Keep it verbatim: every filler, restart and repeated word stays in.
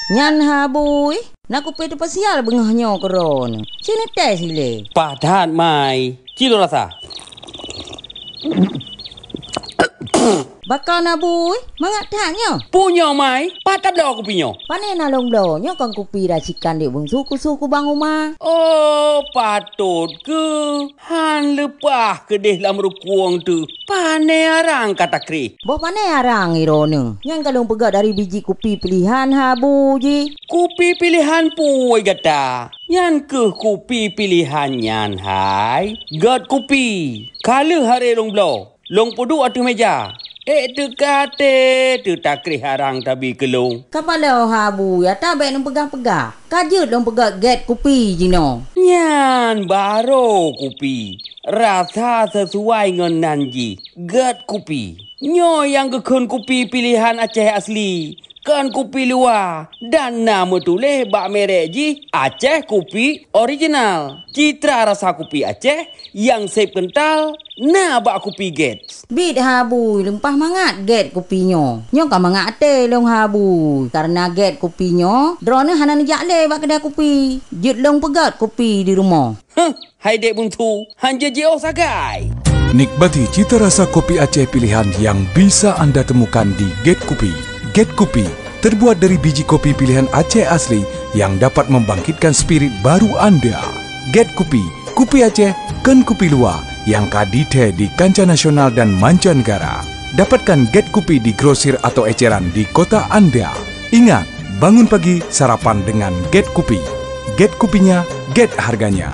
Nyan ha bui, na kupi teupeusial beungoh nyoe keudroe nyoe. Ci neutés ilée. Paih that, Mai. Ci lôn rasa. Baka na bui, mangat that nyoe. Peue nyoe, Mai? Pat tabloe kupi nyoe? Pane na lôn bloe, nyoe kon kupi racikan Dek Bungsu kusoh kubang uma. Oh, patôt keuh. Han leupah keudeh lam rukueng teuh. Pane arang ka takréh. Boh pane arang i droeneuh. Nyan ka lôn peugöt dari biji kupi pilihan ha bui jih. Kupi pilihan peue gata? Nyan keuh kupi pilihan nyan hai. Gét kupi. Ka lheueh haré lôn bloe. Lôn peuduek ateueh meja. Ék teuka até teuh takréh arang tabi keu lôn. Ka paloe ha bui, ata bék neupeugah-peugah. Ka jeuet lôn peugöt gét kupi jinoe. Nyan barô kupi. Rasa sisuai ngon nan jih. Gét kupi. Nyoe nyang geukheun kupi pilihan Aceh asli. Kon kupi luwa dan na meutuléh bak merek jih Aceh Kupi Original. Citra rasa kupi Aceh nyang sép keuntal na bak kupi Gate. Bit ha bui, leumpah mangat Gate kupi nyoe. Nyoe ka mangat até lôn ha bui, kareuna Gate kupi nyoe droeneuh hana neujak lé bak keudai kupi. Jeuet lôn peugöt kupi di rumoh. Huh, hai Dek Bungsu, han jeuet jiôh sagai. Nikmati cita rasa kopi Aceh pilihan yang bisa anda temukan di Gate Kopi. Gate Kopi terbuat dari biji kopi pilihan Aceh asli yang dapat membangkitkan spirit baru anda. Gate Kopi, kopi Aceh, kon kopi luwa, yang ka ditée di kancah nasional dan mancanegara. Dapatkan Gate Kopi di grosir atau eceran di kota anda. Ingat, bangun pagi sarapan dengan Gate Kopi. Gate Kopinya, Gate harganya.